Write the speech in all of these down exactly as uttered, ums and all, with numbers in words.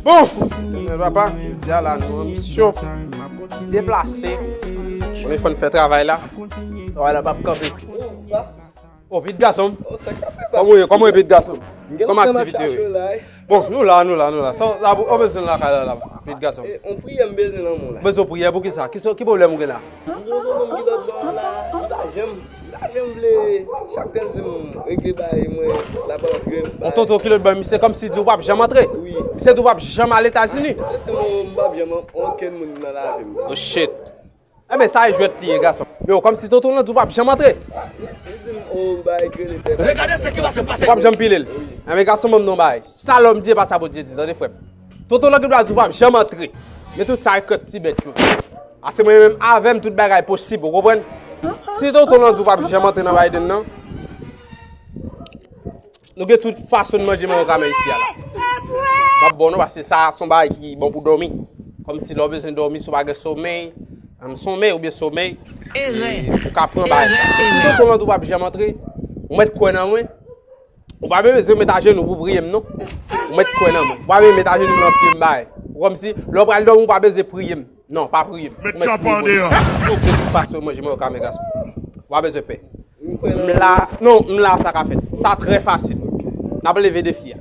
Bon, Etènèl Papa, jodi a la nou an misyon. Deplase. Konnen fò n fè travay la. Travay la p ap kanpe. O, Pit gason m. Kòman w ye, kòman w ye, Pit gason m? Kòman aktivite yo ye? Bon, nou la, nou la, nou la. Sa, sa, ou bezwen lakay la, la, Pit gason m? On priyè m bezwen nan men w la. Bezwen priyè pou ki sa? Ki sa, ki pwoblèm ou gen la? M gen yon tonton m ki lòt bò a la, li pa janm, li pa janm vle, chak tan l di m regle bagay mwen, l ap antre m. On tonton ki lòt bò, misye kòmsi di w p ap janm antre. Wi. Misye di w p ap janm al Etazini. Misye di m, o, m p ap janm antre okenn moun nan lavi m. Oh shit. Enben, sa e jwèt li ye, gason. Yo, kòmsi tonton lan di w p ap janm antre. Li, li di m, o, bagay k rele pè. Regardez ce qui va se passer. W p ap janm pile l. Enben, gason, ban m non bagay. Sa lòm di e pa sa Bondye di, tande frè m. Tonton lan gen dwa di w p ap janm antre. Men tout sa e krèk ti bèt yo. Ase mwen menm avè m tout bagay posib, ou konprann? Si tonton lan di w p ap janm antre nan Biden nan, nou gen tout fason n manje manyo kamè isi a la. M ap ba w non, paske sa se yon bagay ki bon pou dòmi. Kòmsi lè w bezwen dòmi, si w pa gen somèy, em, somèy oubyen somèy, e, ou ka pran bagay sa. Si tonton lan di w p ap janm antre, ou mèt kwè nan mwen. Ou pa bezwen met ajenou pou priye m, non. Ou mèt kwè nan mwen. Ou pa bezwen met ajenou nan pye m, bay. Ou kòmsi, lè w pral dòmi, ou pa bezwen priye m. Non, pa priye m. Ou mèt priye Bondye. Paske de tout fason, manje manyo kamè gason. Ou pa bezwen pè. M la, non, m la, sa ka fèt. Sa trè fasil. N ap leve defi a.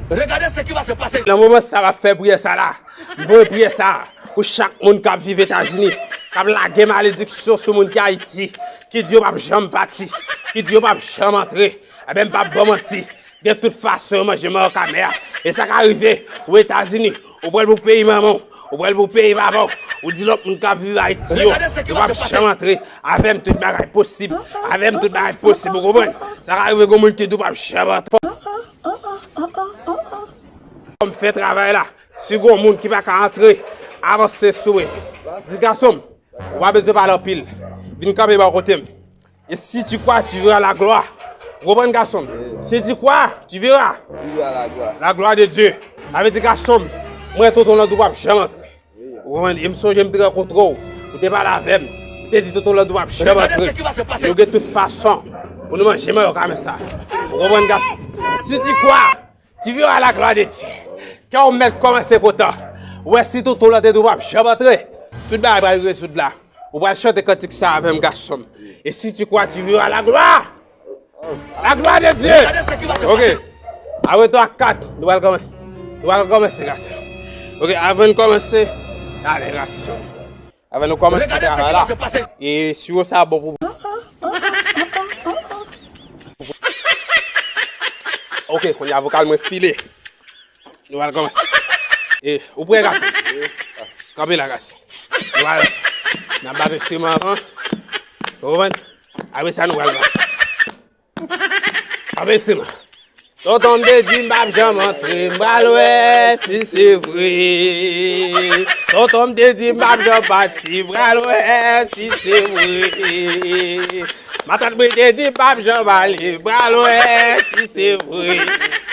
Regardez ce qui va se passer. Nan moman sa, m ap fè priyè sa la. M voye priyè sa pou chak moun k ap viv Etazini, k ap lage malediksyon sou moun ki Ayiti, ki di yo p ap janm pati, ki di yo p ap janm antre. Enben, m p ap ba w manti. De tout fason, yo manje manyo kamè a. E sa ka rive, ou Etazini, ou pral pou peyi manman w, ou pral pou peyi papa w, ou di lòt moun k ap viv Ayiti yo, yo p ap janm antre. Avè m tout bagay posib. Avè m tout bagay posib, ou konprann? Sa ka rive, gon moun ki di w p ap janm antre. Fò m fè travay la. Si gon moun ki pa ka antre, avanse sou mwen. Di gason m, ou pa bezwen pale anpil. Vin kanpe bò kote m. Et si tu crois, tu verras la gloire. Ou konprann, gason m? Si tu crois, tu verras. Tu verras la gloire. La gloire de Dieu. Sa vle di, gason m, mwen tonton lan di w p ap janm antre. Ou konprann? E m sonje m te rankontre w. Ou te pale avè m. Ou te di tonton lan di w p ap janm antre. Nou gen tout fason pou nou manje manyo kamè sa. Ou konprann, gason? Si tu crois, tu verras la gloire de Dieu. Kè w mèt kòmanse kontan. Ou wè, si tonton lan te di w p ap janm antre, tout bagay pral rezoud la. Ou pral chante kantik sa avè m, gason m. Et si tu crois, tu verras la gloire. La gloire de Dieu. Ok. Apre twa, kat, nou pral kòman-, nou pral kòmanse, gason. Ok, avan n kòmanse, ale, gason. Avan nou kòmanse travay la. E siwo sa bon pou. Ok, kounye a vokal mwen file. Nou pral kòmanse. E, ou prè, gason? Kanpe la, gason. Nou pral fè sa. N ap bat enstriman an. Ou konprann? Apre sa, nou pral bat. Kanpe enstriman. Tonton m te di m p ap janm antre, m pral wè si se vre. Tonton m te di m p ap janm pati, m pral wè si se vre. Matant mwen te di m p ap janm ale, m pral wè si se vre.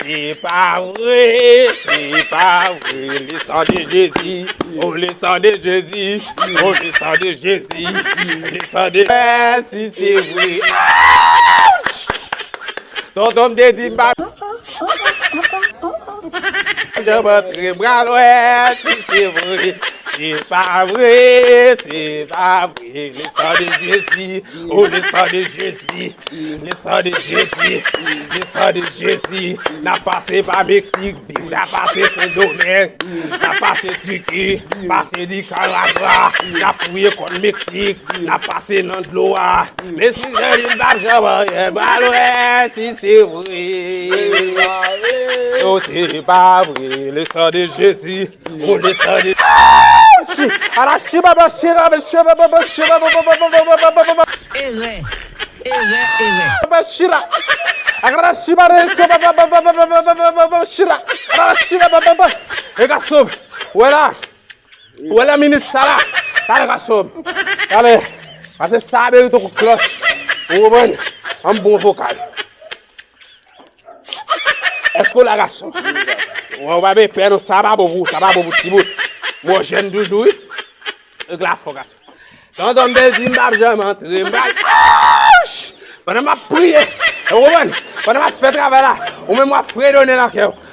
Se pa vre, se pa vre. Le sang de Jésus, oh le sang de Jésus, oh le sang de Jésus, le sang de... Wè si se vre. Ouch! Tonton m te di m p ap janm antre, m pral wè si se vre. Se pa vre, se pa vre. Le sang de Jésus, oh le sang de Jésus, le sang de Jésus, le sang de Jésus. N ap pase pa Meksik, n ap pase Sendomeng, n ap pase Tiki, pase Nikaragwa, n ap fouye kòn Meksik, n ap pase nan dlo a. Men si Jerry p ap janm anyen, m pral wè si se vre. Oh, se pa vre, le sang de Jésus. Oh, le sang de... Arachiba, bashira, bashira, bashira, bashira. Erè, erè, erè. Bashira. Arachiba, bashira. Arachiba, bashira. E gason, wè la. Ou wè lè minit sa la? Talè, gason m. Talè. Paske sa a merite yon kout klòch. Ou konprann? Yon bon vokal. Èske w la, gason? Wè, ou pa bezwen pè non, sa pa bon pou ou, sa pa bon pou timoun. Mwen jèn toujou, wi. Règ la fò, gason. Tonton m te di m p ap janm antre, m pral... Ouch! Pandan m ap priye, ou konprann? Pandan m ap fè travay la, ou menm w ap fredonnen nan kè w.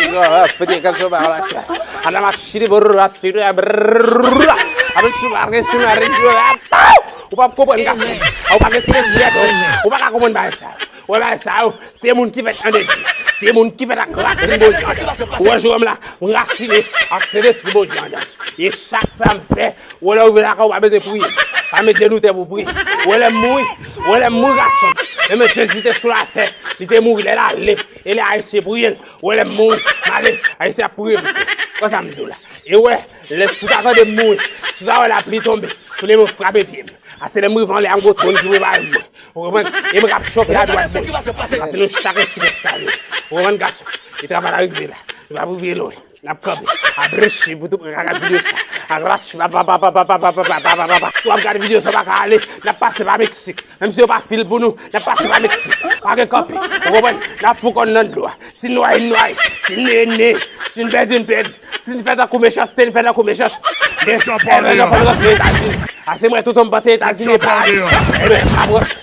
Fede, fede, gad sa, ba, la, sa. Ala machine, brrr, asfide, brrr. Apre, sou, apre, sou, apre, sou, ah, pow! Ou p ap konprann, gason. Ou pa gen sens, ou pa ka konprann bagay sa. Ou wè bagay sa yo, se moun ki fèt an de Dye. Se moun ki fèt ak rasin Bondye andan. Ou wè jwèm la, m rasine ak Sentespri Bondye andan. E chak sa m fè, ou wè lè w rive lakay ou pa bezwen priye. Pa met jenou tè pou priye. Ou wè lè m mouri, ou wè lè m mouri, gason. Menm Jezi te sou latè, li te mouri, lè l ale, e lè Ayisyen priye l. Ou wè lè m mouri, m ale, Ayisyen ap priye pou mwen. Konsa m di w la. E ou wè, lè si w ta tande m mouri, si w ta wè lapli tonbe, tounen mwen frape pye m. Ase lè m rive anlè a, m gon twòn ki prepare pou mwen. Ou konprann? E mwen k ap chofe adwat mwen. Pase nou chak ensi lèstale. Ou konprann, gason? E travay la rive la. Li pa pou rive lwen. N ap kanpe. Abrèche pou tout moun ka gad videyo sa. Agrache, pa, pa, pa. Si w ap gade videyo sa, w pa ka ale. N ap pase pa Meksik. Menm si yo pa fil pou nou, n ap pase pa Meksik. Pa gen kanpe. Ou konprann? N ap fout kò n nan dlo a. Si n nwaye, n nwaye. Si n neye, n neye. Si n pèdi, n pèdi. Si n fè tankou mechanste, n fè tankou mechanste. Men, èvè nan fò n rantre Etazini. Ase mwen, toutan m panse Etazini e paradi. Ebyen, apwòch.